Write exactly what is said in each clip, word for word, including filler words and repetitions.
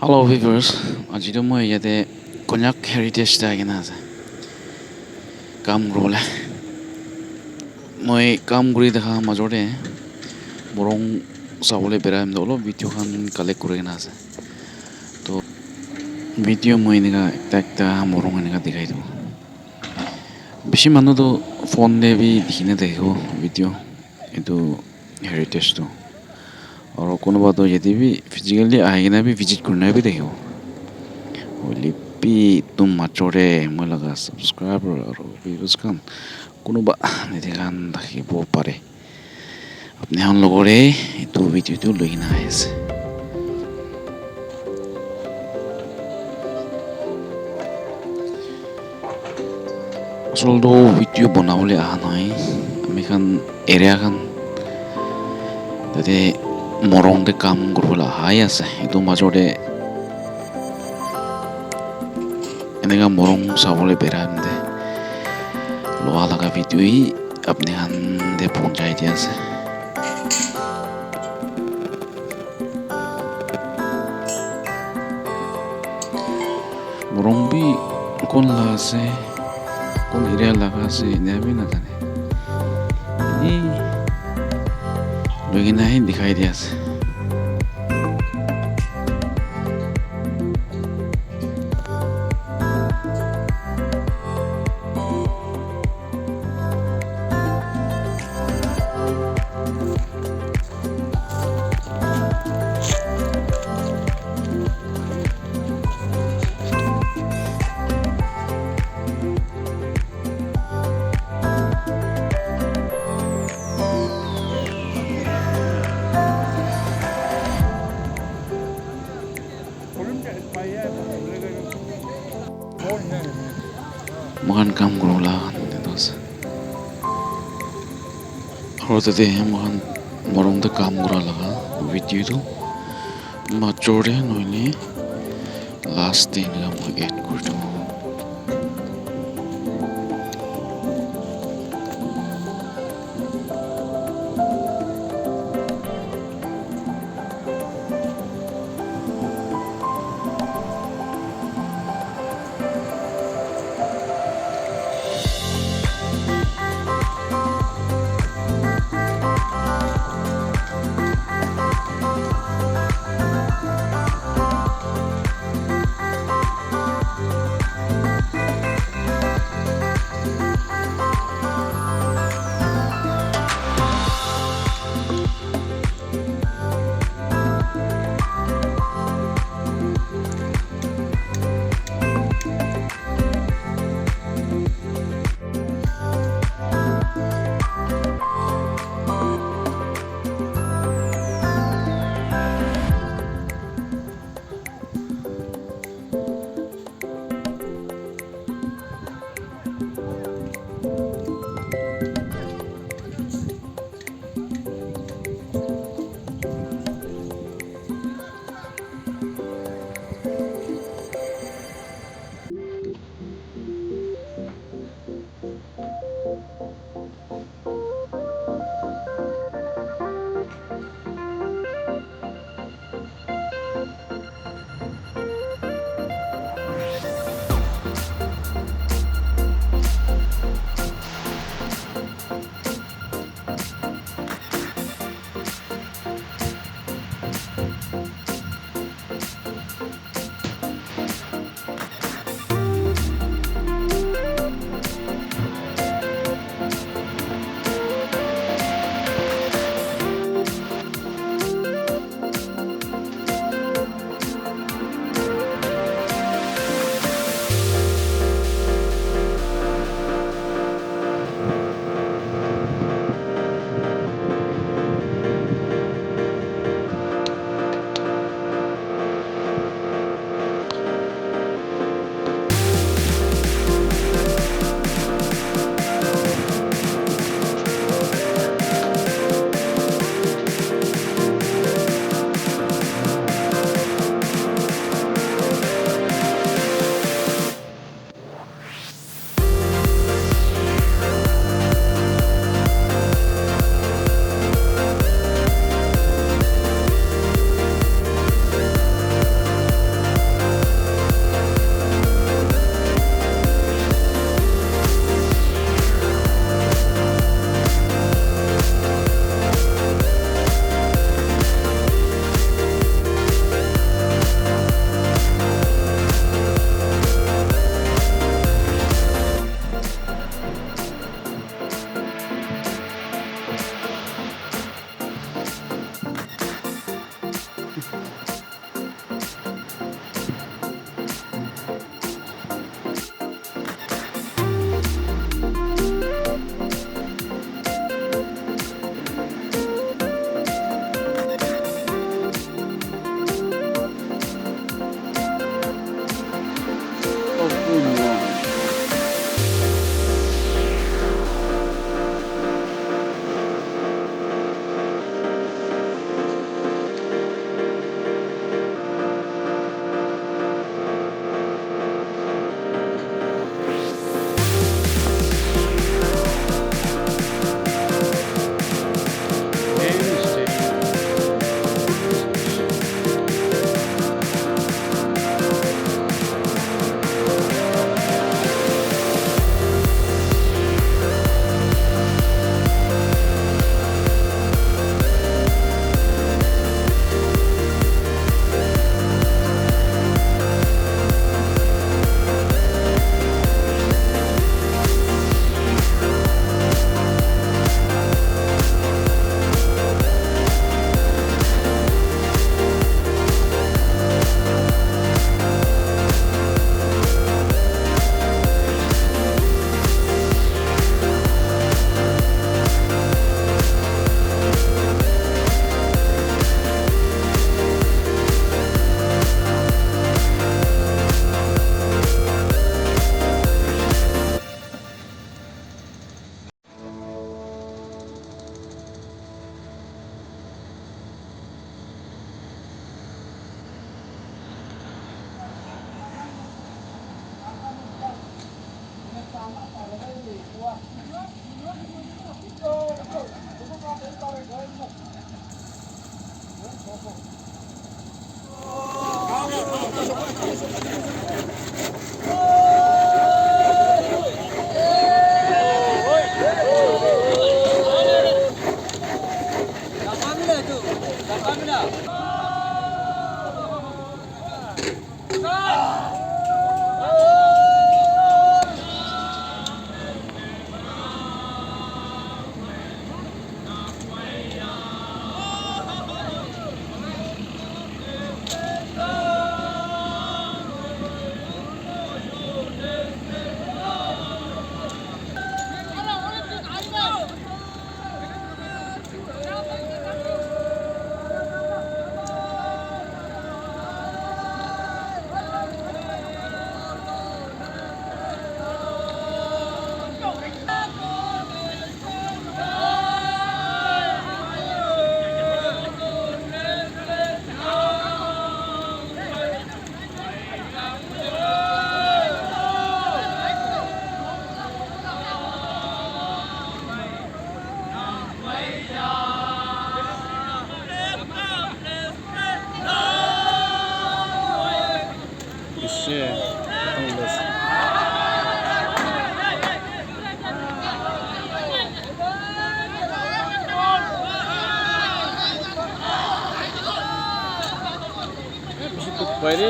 Hello viewers, aji tu moi yate Konyak Heritage te ahikena ase kam kuribole. Moi kam kuri thaka major te morung sabole berai olop video khan collect kuri kena ase. To video moi eneka ekta ekta morung eneka dikhai dibo. Bishi manu tu phone te bi dikhi na thakibo video etu heritage tu. Aro kunuba tu yate bi physically ahi kena bi visit kuri na bi thakibo. Hoile bi etu major te moi laga subscriber aro viewers khan kunuba yate khan thakibo pare. Apni khan logot te etu video tu loi kena ahi ase. Asol tu video banabole aha nai, ami khan area khan tate morung te kam kuribole aha he ase. Etu major te eneka morung sabole berai te loa laga video hi apni khan te pohonchai di ase. Morung bi kun la ase, kun area laga ase, ena bi najane. Ee, loi kena hi dikhai di ase. Moikhan kam kuribole khan etu ase. Aro tate moikhan morung te kam kura laga video tu major te nohoile last te enika moi add kuri dibo. Bishi homeless. Bishi dukh pai de.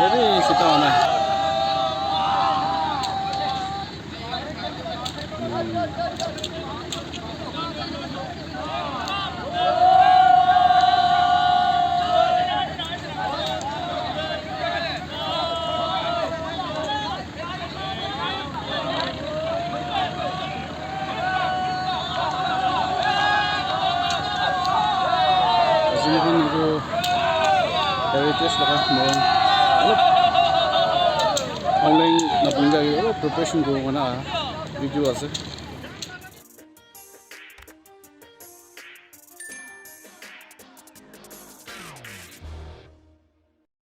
Jadi sita mana? Ase moikhan etu heritage laga moikhan olop online na bhunjai olop preparation kuri kena video ase.